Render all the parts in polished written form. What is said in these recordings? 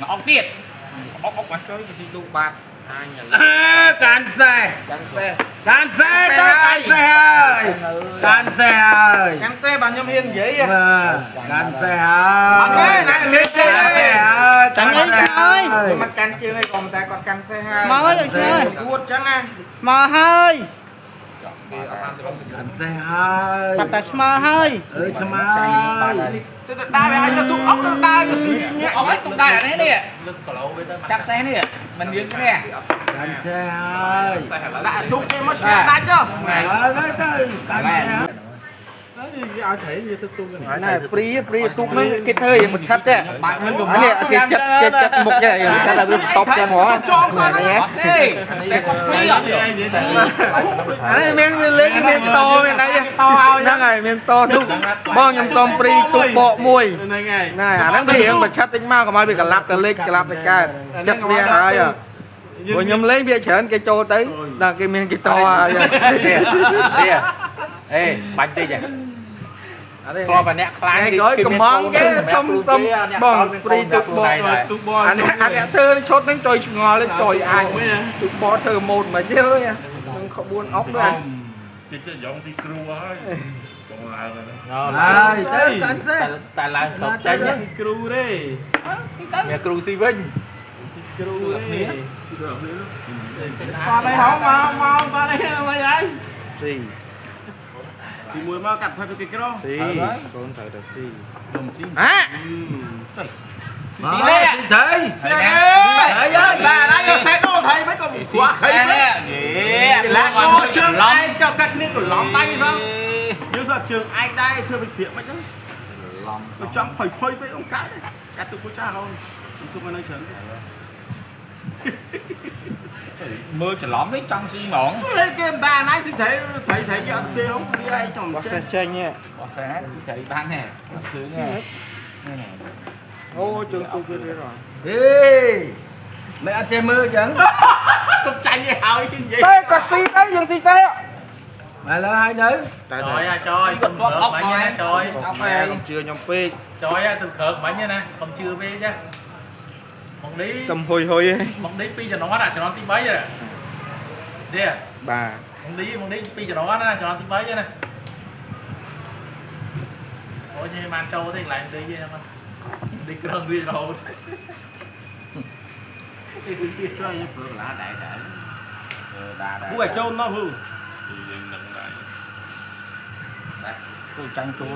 មកអុកទៀត អុកអុកមក ចូលគេស៊ីទូបាតអញ កាន់សេះ កាន់សេះ កាន់សេះទៅកាន់សេះហើយកាន់សេះហើយ កាន់សេះបាទខ្ញុំហ៊ាននិយាយ កាន់សេះហើយ អត់ទេណាលេងទេ កាន់សេះហើយ ចាញ់អីឆ្លើយ ខ្ញុំមិនកាន់ជើងឯងក៏តែគាត់កាន់សេះហើយ មកហើយឆ្លើយ គួតចឹងណា ស្មើហើយ កាន់សេះហើយ ប្រាប់តែស្មើហើយ អើស្មើហើយ ទៅទៅដើរវាឲ្យទៅទុកអុកទៅដើរទៅស៊ីញាក់ អុកឲ្យទុកដែរអានេះនេះ លើកគីឡូវាទៅ ចាប់សេះនេះមិនយើងគ្នា កាន់សេះហើយ ដាក់ទុកគេមកឆ្លាក់ដាច់ទៅ ហើយទៅកាន់សេះហើយ ណែព្រីព្រីទូកហ្នឹងគេធ្វើយ៉ាងមួយឆាត់ទេអានេះគេចិត្តគេចិត្តមុខទេយ៉ាងឆាត់ឲ្យវាបន្ទប់ចឹងហ៎ ចងសោះហ្នឹង អត់ទេសេះកុំព្រីអត់ អានេះមានវាលេងមានតមានអីតឲ្យហ្នឹងហើយមានតទូកបងខ្ញុំសុំព្រីទូកបកមួយ ហ្នឹងហើយ ណែអាហ្នឹងវារៀងមួយឆាត់តិចមកកុំឲ្យវាក្លាប់ទៅលេខក្លាប់ទៅកើតចិត្តវាហើយព្រោះខ្ញុំលេងវាច្រើនគេចូលទៅដល់គេមានគេតហើយ នេះអេបាញ់តិចហ៎ធ្លាប់តែអ្នកខ្លាច ថ្ងៃក្រោយកំងគេសុំសុំបងព្រីទូកបក ទុកប អានេះអាអ្នកធ្វើឈុតហ្នឹងចុយឆ្ងល់ចុយអាចទូកបកធ្វើម៉ូតមិនទេអើយនឹងក្បួនអុកដែរ តិចទៅយ៉ងទីគ្រូហើយចង់ឡើងហើយ ហើយទៅកាន់សេះ តែឡើងគ្របចេញ គ្រូទេ មានគ្រូស៊ីវិញ គ្រូទេគាត់អីហងមកមកគាត់អីអីហើយ ស៊ី ស៊ីមួយមកកាត់ផាត់ទៅគេក្រ ស៊ីកូនត្រូវតែស៊ី ហា ស៊ីលេត្រី សេះទេ ហើយហើយ បាទហើយយកសេះដូរថៃមិនក៏ព្រោះខៃ សេះ មិន នេះ កីឡាករជើងឯងក៏កាត់គ្នាកន្លំដៃសោះយើងសោះជើងឯងដែរធ្វើវិភាគមិនហ្នឹង ឡំ ទៅចង់ផុយផុយពេកអង្កាត់កាត់ទុកគូចាស់អូនទុកមកនៅច្រើន មើលច្រឡំនេះចង់ស៊ីហ្មង គេគេបានហើយស៊ីត្រីត្រីត្រីគេអត់ទេហងគ្នាឯងចង់ បោះសេះចេញ បោះសេះស៊ីត្រីបានទេឃើញនេះ អូជើងទូកទៀតទៀត ហេមិនអត់ចេះមើលចឹង ទុកចាញ់ឯហើយគេនិយាយ តែគាត់ស៊ីទៅយើងស៊ីសេះ មកលើហើយទៅ តែ ចយអាចយកុំគ្រើកបាញ់ណាចយ អុក ម៉ែ ឯង កុំជឿខ្ញុំពេក ចយអាទៅគ្រើកបាញ់ណាកុំជឿពេកចាមកនេះ តំហ៊ុយហ៊ុយ មកនេះពីរជំនាន់អាជំនាន់ទី3នេះ បាទ មកនេះមកនេះពីរជំនាន់ណាជំនាន់ទី3ណាអូយញ៉ាំបានចូលទេកន្លែងទីហ្នឹងនេះគ្រឿងវារហូត ជួយព្រោះកលាដែរដែរ ដាដែរ ពួកឲ្យចូលនោះហ៊ូ យើងនឹងដែរ គូចាញ់គោ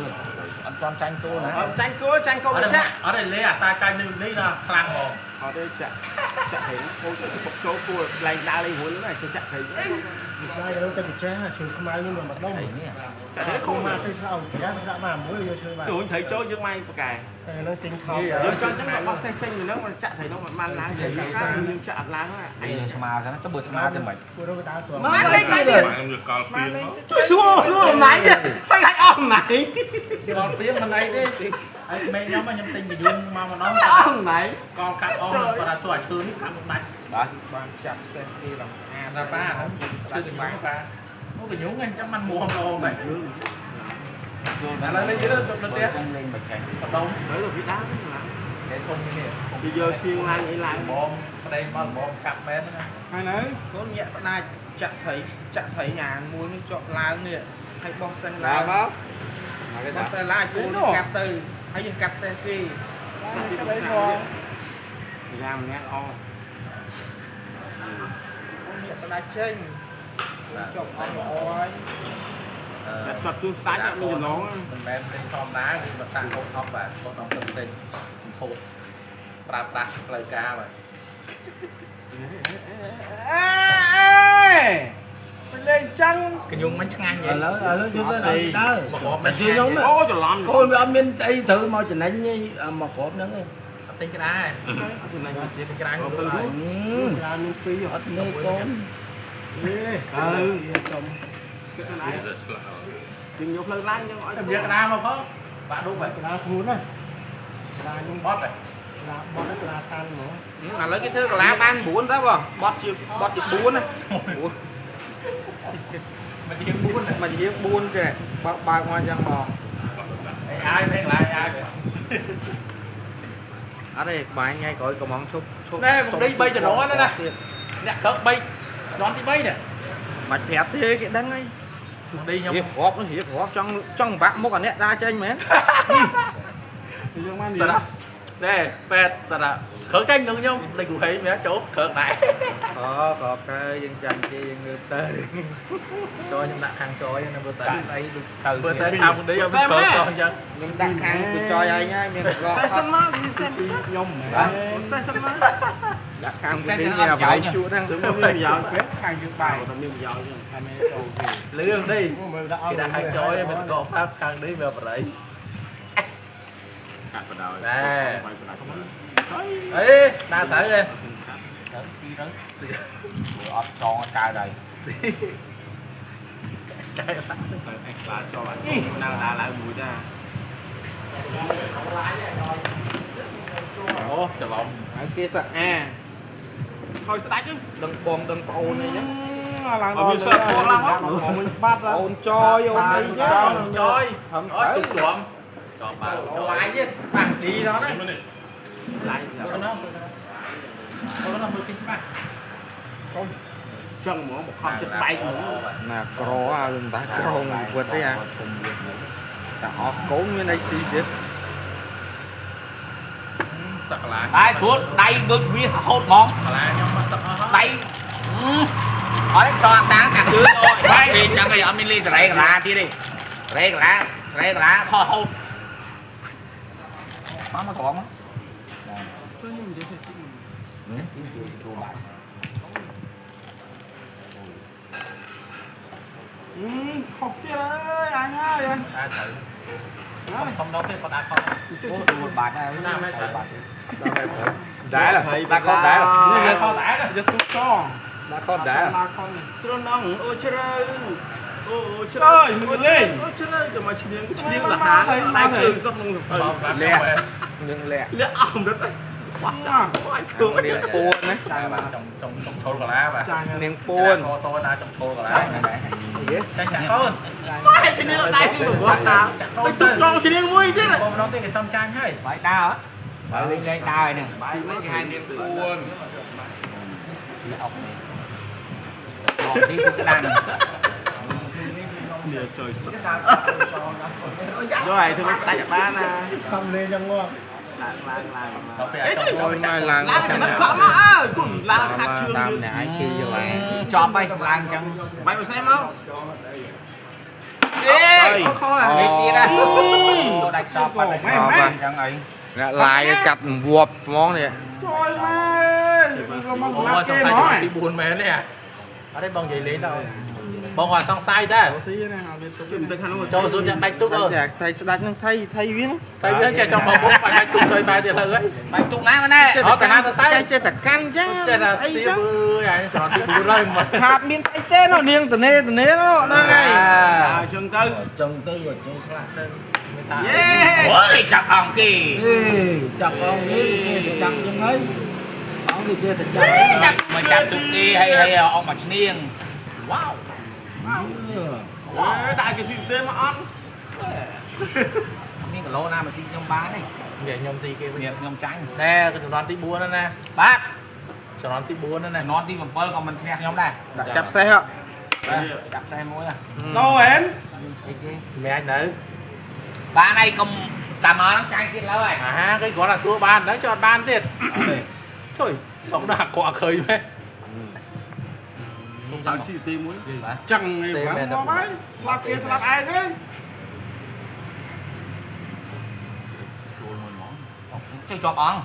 អត់ទាន់ចាញ់គោណា អត់ចាញ់គោចាញ់គោ អត់ ចាក់ អត់ទេលេអាសាចាញ់នេះនេះណាខ្លាំងហ្មង អត់ទេចាក់ចាក់ហេគោទៅពុកចូលគោឡើងដើរលេងរួចហ្នឹងចាក់ហេ ស្ដាយទៅទៅចេះឈើខ្មៅនេះមកដុំ ចាក់ហេគោ មកទៅឆ្លងចាដាក់មកមួយយកឈើមក ចូលត្រីចូលយើងមកប្រកែ តែនឹងចេញខោ យើងចង់ចឹងបោះសេះចេញពីហ្នឹងមកចាក់ត្រីហ្នឹងមិនបានឡើងទេយើងចាក់អត់ឡើង អញស្មាសិនទៅបើស្មាទៅមិន គួរទៅដើរស្រួល មកលេងដៃទៀត ខ្ញុំយកកលពីមក ជួយស្រួលស្រួលអំណាយទៀតទៅឲ្យអស់អំណាយ កលពីមិនអីទេហើយមេខ្ញុំខ្ញុំទិញកយូងមកម្ដង អស់អំណាយ កលកាត់អស់គាត់ថាជួយអាឈើនេះកាត់មិនដាច់ បាទបានចាប់សេះគេឡើងស្អាត តែប៉ាហ្នឹងឈើកយូងប៉ាអូកយូងអញ្ចឹងมันមួមល្អមែនឥឡូវលេងទៅទៅផ្ទះ ចឹងលេងមិនចាញ់ បដុំ ទៅទៅពីដើមឡើង គេធំនេះ គេយកឈៀងឡើងអីឡើង បងប្តីមកបងកាប់មែនណា ហើយនៅ កូនញាក់ស្ដាច់ចាក់ត្រីចាក់ត្រីអាមួយនេះជាប់ឡើងនេះហើយបោះសេះឡើង មក បោះសេះឡើងគូកាត់ទៅហើយយើងកាត់សេះគេយ៉ាងម្នាក់អស់ញាក់ស្ដាច់ចេញជាប់អស់ល្អហើយតែគាត់ជួនស្ដាច់អត់មានចំណង មិនមែនលេងធម្មតាគឺភាសាអុកអប់បាទគាត់ដល់ទៅទិញសម្ពោធប្រើប្រាស់ផ្លូវការបាទ អេអេទៅលេងចឹង កញ្ញុងមិនឆ្ងាញ់ ឥ ទេ ឡូវឥឡូវយល់ទៅដើ មកគ្រាប់មិន ជឿខ្ញុំ អូច្រឡំ កូនវាអត់មានអីត្រូវមកចំណេញមកគ្រាប់ហ្នឹងទេ អត់ទិញក្តារ ចំណេញ ទិញក្តារទៅ ច្រើនមានពីរ អត់មើលកូន អេអើ ចំ គិតណា ទៅឆ្លាក់ ជាងយកផ្លូវឡើងយើងឲ្យ តែយកក្តារមកផងបាក់ដុំហើយ ក្តារធ្ងន់ណាក្តារខ្ញុំ បត់ហើយ ក្តារបត់ក្តារតាន់ហ្មង ឥឡូវគេធ្វើកាឡាបាន9តើបងបត់ជាបត់ជា4ណា មកជា4 មកជា4ចេះបើកបើកមកអញ្ចឹងមក អីអាយមែនឡាយអាយ ឥ អត់ទេបាយថ្ងៃក្រោយកំងឈប់ឈប់ ណែមកនេះ3ជំនាន់ណាអ្នកក្រ3ជំនាន់ទី3នេះ មិនប្រាប់ទេគេដឹងហើយ មកនេះខ្ញុំ រៀបរាប់រៀបរាប់ចង់ចង់បាក់មុខអាអ្នកដើរចេញមែន យើងបាន សារ៉ាណែពេទ្យសារ៉ាគ្រើកចេញនឹងខ្ញុំលេចគ្រូហេមែនចូលគ្រើកដែរ អូក្របទៅយើងចាញ់គេយើងងើបទៅ ចយខ្ញុំដាក់ខាងចយណាមើលទៅ ស្អីដូចទៅ មើលទៅខាងមុននេះអត់មានគ្រើកសោះអញ្ចឹង ខ្ញុំដាក់ខាងគូចយឯងហើយមានក សេះសិនមកសេះ ខ្ញុំ បាទ សេះសិនមក ដាក់ខាងមុននេះមានអ្វីជក់ហ្នឹង ទៅមានប្រយោជន៍ ពេទ្យខាងយើងបាយ តែមានប្រយោជន៍ចឹង ខាងនេះចូលគេ លឿងនេះ មើលដាក់ គេដាក់ខាងចយមានកកប្រាប់ខាងនេះមានបរិយ កាត់បដោយ ណែ បាយបដោយ អេដើរទៅឯង ទៅពីទៅអត់ចងកើតហើយ ចែក ទៅអេក្លាចូលណាស់ដើរឡើងមួយដែរ អូច្រឡំ ហើយគេសអា ខ້ອຍស្ដាច់ទៅ ដឹងបងដឹងប្អូនអីហ្នឹង ឡើងដល់មានសើពឡើងមកមួយបាត់ អូនចយអូនអីចឹង ចយអត់ទុកជាំចំបាទចយទៀតបាក់ឌីដល់ហ្នឹង ឡាយ អូនណាអូនណាមើលគេច្បាស់ ចឹងហ្មងបខំចិត្តបែកហ្មង ណាក្រអាមិនតាក្រងវិតទេអាតែអស់កូនមានអីស៊ីទៀត សក្លា បាយស្រួលដៃដូចវារហូតហ្មង កាឡាខ្ញុំមកសឹកអស់ ដៃអត់ចង់តាំងកាជឿអូយលេងចឹងឯងអត់មានលេងសរេកាឡាទៀតទេសរេកាឡាសរេកាឡាខុសហូតមកមកត្រង់ ខ្ញុំនិយាយស៊ី ស៊ីស៊ីទូបាទ ខុសទៀតអើយអញហើយ អាចត្រូវសុំដល់ទេគាត់អាចខុស ទូបាទដែរ ណាមិនត្រូវ បាទ ដែរដាក់ខុសដែរ នេះខុសដែរ យកទូចង ដាក់ខុសដែរ ដាក់ខុស ស្រណងអូជ្រៅអូជ្រៅអូជ្រៅទៅមកឈ្នៀងឈ្នៀងលហាដៃគ្រឿងសោះក្នុងសភៅ លាក់នឹងលាក់ លាក់អស់កម្រិតបាក់ចាំបាច់គ្រឿង នាងពួនណា ចង់ចង់ចង់ឈុលកាឡាបាទ ចាញ់ នាងពួន កសណាចង់ឈុលកាឡា អី ចាញ់ចាក់កូន បាច់ឈ្នៀងដៃពីប្រវត្តិតាទៅទុកចងឈ្នៀងមួយទៀត បងម្ដងទេគេសុំចាញ់ហើយ បាយដើរបាយលេងលេងដើរហ្នឹង បាយមិនគេហៅនាងពួន អុកនេះបងស៊ីសុខដាន នេះចុយសឹកយកឲ្យធ្វើដាច់បានណា ខំលេងចឹងងាប់ ឡើងឡើងឡើង ដល់ពេលអាចចង់ អូយមកឡើង ឡើងចំណិតសក់មកអើគុំឡើងខាត់ជឿង តាមអ្នកឯងគឺយកឯង ចប់ហើយឡើងចឹង បាយមួយសេមក អេ ខុសហើយ លេងទៀតណាដាច់សពបាត់ហើយចឹងអី អ្នកឡាយកាត់វប់ហ្មងនេះ ចយម៉ែមក អូ មក សង្ស័យ គេហ្មង ទី4មែននេះអត់ទេបងនិយាយលេងដល់បងគាត់សង្ស័យដែរ ស៊ីណាវាទុក ទៅខាងនោះ ចូលសួរយ៉ាងដាច់ទុកអូន តែថៃស្ដាច់នឹងថៃថៃវាណា តែវាចេះចង់បងពុកបាច់ដាច់ទុកចុយបែរទៀតលើហើយ បាយទុកណាម៉ែ អត់តាណាទៅតែ ចេះតែកាន់ចឹង ចេះតែ ស្អី ស្ទា ចឹង បអើយអញត្រង់ទី4ហើយមក ខាតមានស្អីទេនោះនាងតនេតនេនោះហ្នឹងហើយ អញ្ចឹងទៅ ចឹងទៅក៏ចឹងខ្លះ ទៅតា យេ អូយចាប់អង្គគេ អេចាប់អង្គនេះគេទៅចាប់ចឹងហើយអង្គនេះគេទៅចាប់ ចាប់មកចាប់ទុកគេហើយហើយអอกមកឈ្នៀងវ៉ាវ អេដាក់គេស៊ីទេមកអត់ មានគីឡូណាមកស៊ីខ្ញុំបានទេ និយាយខ្ញុំស៊ីគេវិញ មានខ្ញុំចាញ់ ណែជំនាន់ទី4ហ្នឹងណា បាទ ជំនាន់ទី4ហ្នឹងណា ជំនាន់ទី7ក៏មិនឈ្នះខ្ញុំដែរ ដាក់ចាប់សេះហ៎ ចាប់សេះមួយ ណូហែន ស្អីគេ សម្រាប់នៅ បានហើយកុំតាមមកហ្នឹងចាញ់ទៀតឡើយ អាហាគេគ្រាន់តែសួរបានហ្នឹងចុះអត់បានទៀតជួយសុំដល់អាក្រក់ឃើញមែន ឲ្យស៊ីទេមួយ ចឹងឯងមកហើយស្លាប់គេស្លាប់ឯងទេ ជួយជាប់អង្គ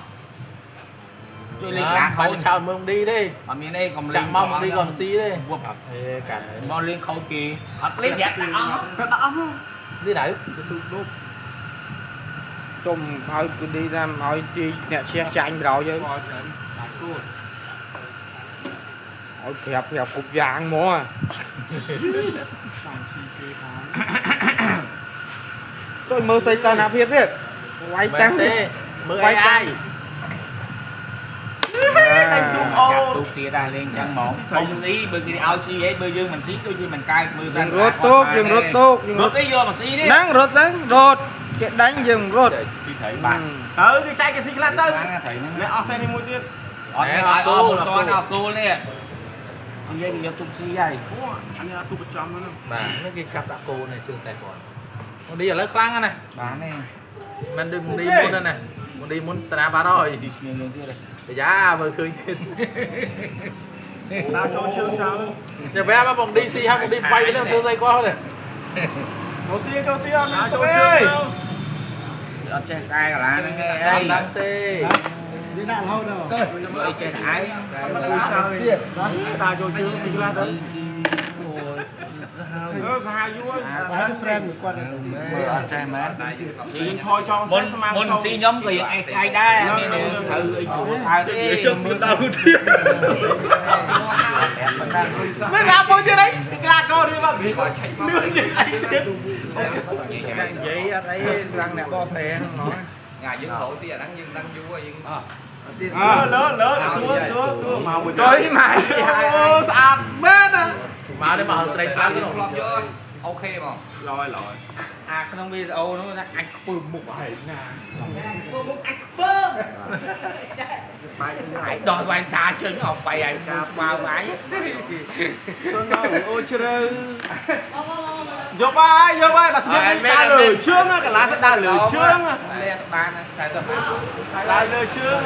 ជួយលេងឡា ខូ ខូច ចឆោតមើលមិនឌីទេ អត់មានទេកុំលេង ចាក់មកមិនឌីក៏មិនស៊ីទេ វប់ អេកាត់ មកលេងខូចគេអត់លេងយ៉ាក់អង្គ ដាក់អស់ នេះដៅ ទូដប់ជុំឲ្យគូឌីតាមឲ្យទីអ្នកឈ្នះចាញ់ប្រោយើង បោច្រើនដាក់គូ ឲ្យប្រាប់ប្រាប់គ្រប់យ៉ាងហ្មង តាមស៊ីគេផង ជួយមើលសីតុណ្ហភាពទៀតវាយតាំង ទេមើល AI ដៃទូអូ ចាប់ទូទៀតដែរលេងចឹងហ្មងកុំស៊ីបើគេឲ្យស៊ីអីបើយើងមិនស៊ីដូចវាមិនកើតមើល យើងរត់ទូកយើងរត់ទូកយើង រ រត់ ត់អីយកមកស៊ីនេះ ហ្នឹងរត់ហ្នឹងរត់គេ គេដាញ់យើងរត់ ទីត្រីបាទ ទៅគេចែកគេស៊ីខ្លះទៅអ្នកអស់សេះនេះមួយទៀត អត់អត់គោលអត់គោលនេះស៊ីគេយកទុកស៊ីហើយ អូអានេះអត់ទុកប្រចាំហ្នឹង បាទនេះគេចាប់ដាក់គោនេះជើងសេះគាត់មុននេះឥឡូវខ្លាំងណាស់ បាទនេះ មិនដូចមុននេះមុនណាមុននេះមុនតាបាត់ហើយ ស៊ីស្មៀងយើងទៀត អាយ៉ាមើលឃើញទៀត តាចូលជើងចោល ញ៉ាំមកបង DC ហើយបង D បាយទៅធ្វើស្អីគាត់ទេ ចូលស៊ីចូលស៊ីអត់ចូលជើង អត់ចេះកែកាឡាហ្នឹងទេ អត់ដឹងទេ វាដាក់រហូតដល់ អីចេះតែឯង ទៀតតាចូលជើងស៊ីខ្លះទៅអូយសាហាវយូរ ហើយ friend គាត់ អត់ចេះមែន យើងថយចងសេះស្មា មុនស៊ីខ្ញុំក៏យើងអេស្អែកដែរមានត្រូវអីស្រួលហើយទេ ខ្ញុំមិនដល់ទៀតនេះណាមួយទៀតអីទីក្លាកោនេះមកលឿនជាងអីទៀត អ្នកនិយាយអត់អីខ្លាំងអ្នកបកប្រែហ្នឹងហ្មង ញ៉ាយើងរកស៊ីអាហ្នឹងយើងដឹងយូរហើយយើង លើលើទួទួទួមកមួយចុយម៉ែអូស្អាតមែនណា មកនេះមកត្រីស្អាត ធ្លាប់យកអូខេហ្មង ឡយឡយ អាក្នុងវីដេអូនោះថាអាចខ្ពើមុខហើយណា ខ្ពើមុខអាចខ្ពើបាយដោះវ៉ែនតាចេញអស់បាយឲ្យស្មើបាយ សុនដល់អូជ្រៅយកបាយយកបាយបើស្មៀនដើរលើជើងកន្លាសិតដើរលើជើង លះបាន40 ដើរលើជើង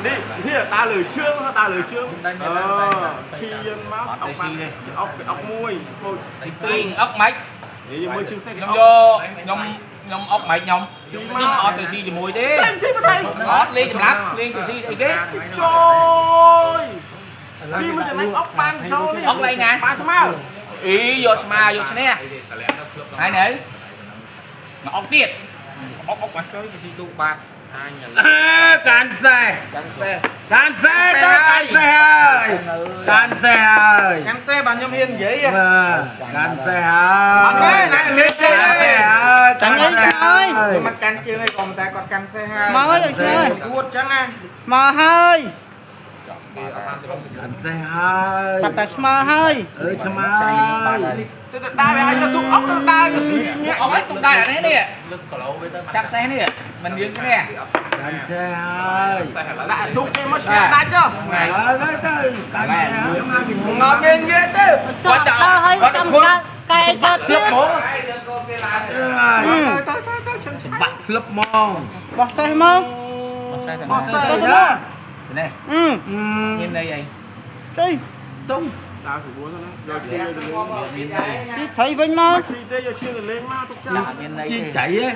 នេះនេះដើរលើជើងដើរលើជើងឈីយើងមកអុកបានអុកអុកមួយខូច ស៊ីពីងអុកម៉េច នេះយើងមើលជើងសេះ ខ្ញុំយកខ្ញុំអុកម៉េចខ្ញុំខ្ញុំអត់ទៅស៊ីជាមួយទេ ចាំស៊ីមកថៃ អត់លេងចម្លាក់លេងទៅស៊ីអីគេ ចូលស៊ីមិនចំណេញអុកបានចូលនេះ អុកលេងណា បានស្មើ អីយកស្មើយកឈ្នះហើយនៅមកអុកទៀតអុកអុកបានចូលគេស៊ីទូបាត អញ កាន់សេះ កាន់សេះ កាន់សេះទៅកាន់សេះហើយកាន់សេះហើយ កាន់សេះបាទខ្ញុំហ៊ាននិយាយ កាន់សេះហើយ អត់ទេណាលេងទេ ហើយកាន់សេះហើយ ខ្ញុំមិនកាន់ជើងឯងក៏តែគាត់កាន់សេះហើយ មកហើយឆ្លើយ គួតចឹងណា ស្មើហើយ កាន់សេះហើយ បាត់តែស្មើហើយ អើស្មើ ទៅដើរឲ្យទុកអុកទៅដើរទៅស៊ីញាក់ អុកឲ្យទុកដើរអានេះនេះ លើកគីឡូវាទៅ ចាប់សេះនេះមិនយើងគ្នា កាន់សេះហើយ ដាក់ទុកគេមកឈ្នះដាច់ទៅ ហើយទៅកាន់សេះងត់មានងាកទេ គាត់ទៅ គាត់ចាំកែកើតទៀត ហ្មង ទៅទៅទៅឈឹងឆា បាក់ផ្លឹបហ្មង បោះសេះមក បោះសេះទៅ បោះសេះ ណា នេះមានន័យអី ចុយ តុង ដើរស្រួលទៅណាយកឈៀងទៅលេង ស៊ីត្រីវិញមក ស៊ីទេយកឈៀងទៅលេងមកទុកចោល មានន័យ ជីចៃហ៎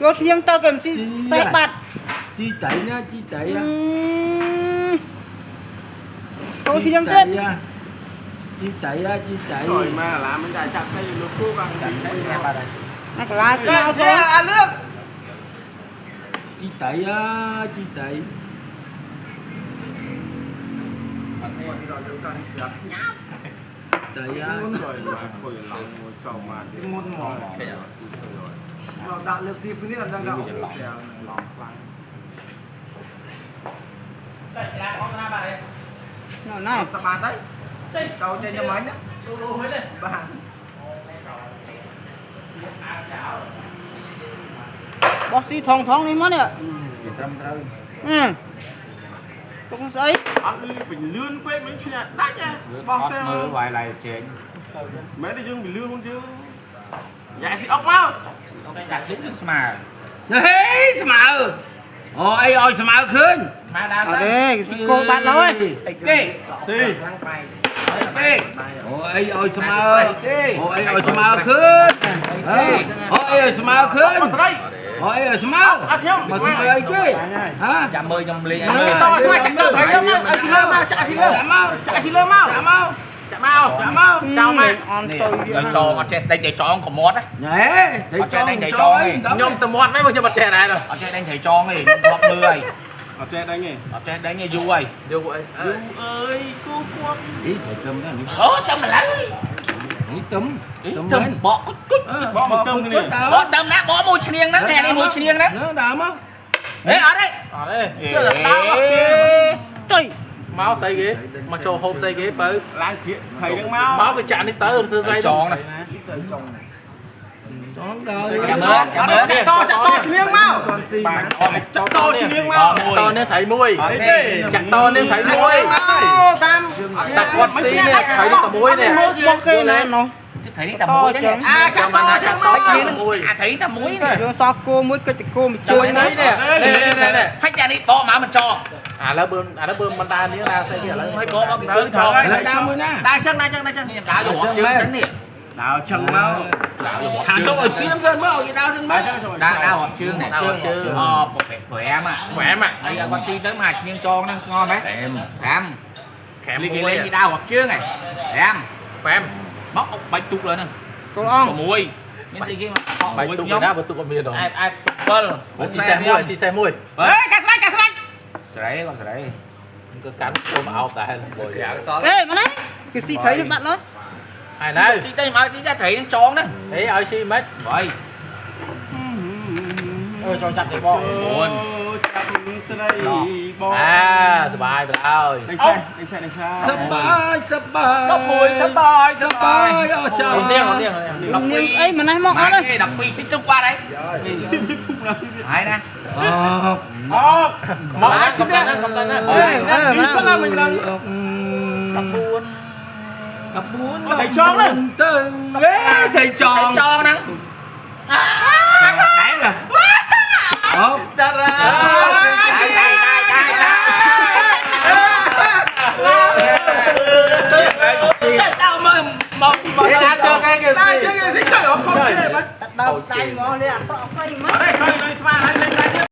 យកឈៀងទៅគេមិនស៊ីសេះបាត់ ជីចៃណាជីចៃ ចូលឈៀងទៀត ជីចៃជីចៃ ចុយមកឡាមិនតែចាប់សេះលោកគូបាទ ចាប់សេះបាត់ហើយ អាកាឡាស្មើ សេះអាលឿន ជីចៃជីចៃតែយ៉ា ចុយមកខុយឡងមួយចោលមក មុនហ្មងដាក់លើកទីនេះអត់ដឹងដាក់ឡង ឡងខ្លាំង តែឡានអងណាបាទ ណ៎ណ៎ តបានទៅចេញចូលចេញទៅមិញ ទូទូវិញនេះ បាទ បោះស៊ីថងថងនេះមកនេះ ត្រឹមត្រូវ ទុកស្អី អត់លឿនវិញលឿនពេកមិនឈ្នះដាច់ហ៎បោះសេះ មើលវាយឡៃជែង មែនទេយើងវាលឿនមុនយើងយ៉ាស៊ីអុកមក កាត់លឿនស្មើ ហេស្មើអូអីឲ្យស្មើឃើញ ស្មើដើរ អត់ទេស៊ីគោបាត់ហើយ អីគេ ស៊ី អីគេ អូអីឲ្យស្មើអូអីឲ្យស្មើឃើញអូអីឲ្យស្មើឃើញ ត្រី អូអីឲ្យស្មើ អត់ខ្ញុំ មកស្មើអីគេហ៎ ចាំមើលខ្ញុំលេង អត់តស្មើចាក់ទៅត្រីមកឲ្យស៊ីលើមកចាក់ស៊ីលើ មក ចាក់ស៊ីលើមក ចាក់មក ចាក់មក ចាក់មក ចោលមក អន់ចុយ វាចងអត់ចេះដេញតែចងកមាត់ ណែតែចងចង ខ្ញុំទៅមាត់មិនខ្ញុំអត់ចេះដែរ អត់ចេះដេញត្រីចងទេខ្ញុំធ្លាប់មើលហើយ អត់ចេះដេញទេ អត់ចេះដេញទេយូរហើយ យូរអី យូរអើយគូគាត់ អីតែទឹមដែរនេះ អូទឹមឥឡូវ នេះទឹម ទឹមបកគុជ បកមកទឹមគ្នា បកទឹមណាបកមួយឈ្នៀងហ្នឹងតែនេះមួយឈ្នៀងហ្នឹង ដើមមក ហេអត់ទេ អត់ទេ ជឿតែដើមមកគេ ចុយ មកស្អីគេមកចូលហូបស្អីគេបើ ឡើងគ្រាត្រីហ្នឹងមក មកគេចាក់នេះទៅធ្វើស្អី ចងណា ចង ចងដល់ ចាក់តចាក់តឈ្នៀងមកចាក់តឈ្នៀងមក តនេះថៃមួយចាក់តនេះថៃមួយ តាម តាគាត់ស៊ីនេះថៃនេះតែមួយនេះ មកគេណានោះ ត្រីនេះតែមួយទេ អាចាក់តចឹងមក មួយអាត្រីតែមួយ យើងសោះគោមួយកិច្ចគោមួយជួយ នេះនេះនេះនេះ ហាច់អានេះបកមកមិនចង ឥឡូវបើឥឡូវបើមិនដើរនេះដើរស្អីគេឥឡូវ ហើយបកមកគេជើងចង ឥឡូវដើរមួយណា ដើរចឹងដើរចឹងដើរចឹង ខ្ញុំដើរលំជើងសិននេះ ដើរចឹងមក ខាងទៅឲ្យសៀមសិនមកឲ្យគេដើរសិនមក ដើរដើររាប់ជើងនេះជើងជើងអ5អា5អាហើយគាត់ស៊ីទៅមកឈ្នៀងចងហ្នឹងស្ងល់មែន5 ខែម គេ មួយ លេងគេដើររាប់ជើងហ៎5 5មកអុកបាច់ទូកលើហ្នឹង គោអង 6មានស្អីគេមក បាច់ទូកណាបើទូកអត់មានដល់ អែបអែប7 ស៊ីសេះមួយស៊ីសេះមួយ ហេកាស្រាច់កាស្រាច់ស្រែគាត់ស្រែ គឺកាន់ចូលមកអោបដែរមួយ ក្រៅសល់ អេមកណាគេស៊ីត្រីនឹងបាត់ឡើយ ហើយណា ស៊ីទៅមកស៊ីតែត្រីនឹងចងហ្នឹង អេឲ្យស៊ីមិន 8 អឺចូលចាប់ទៅបង 9ចាប់ត្រីបង អាសបាយបណ្ដោយ ដេញសេះដេញសេះដេញសេះ សបាយសបាយ 11សបាយ សបាយអស់ចា នាងនាង នាងអីមកនេះមកអត់ទេ 12ស៊ីទុកបាត់ហើយ ស៊ីទុកណាស៊ី ហើយណា អ អក មកកំតាណាកំតាណា អេនេះសិនណាមិនឡើង 14 14 ថៃចងហ្នឹង ទៅអេថៃចង ចងហ្នឹង ដែរអូ តារា ដើមមកមកមក ដើរជើងគេគេ ដើរជើងគេស៊ីចុយអត់ខំទេបាទ ដើរដៃមកនេះអាប្រក់អីមក អរេចុយនៅស្មាហើយលេងដែរ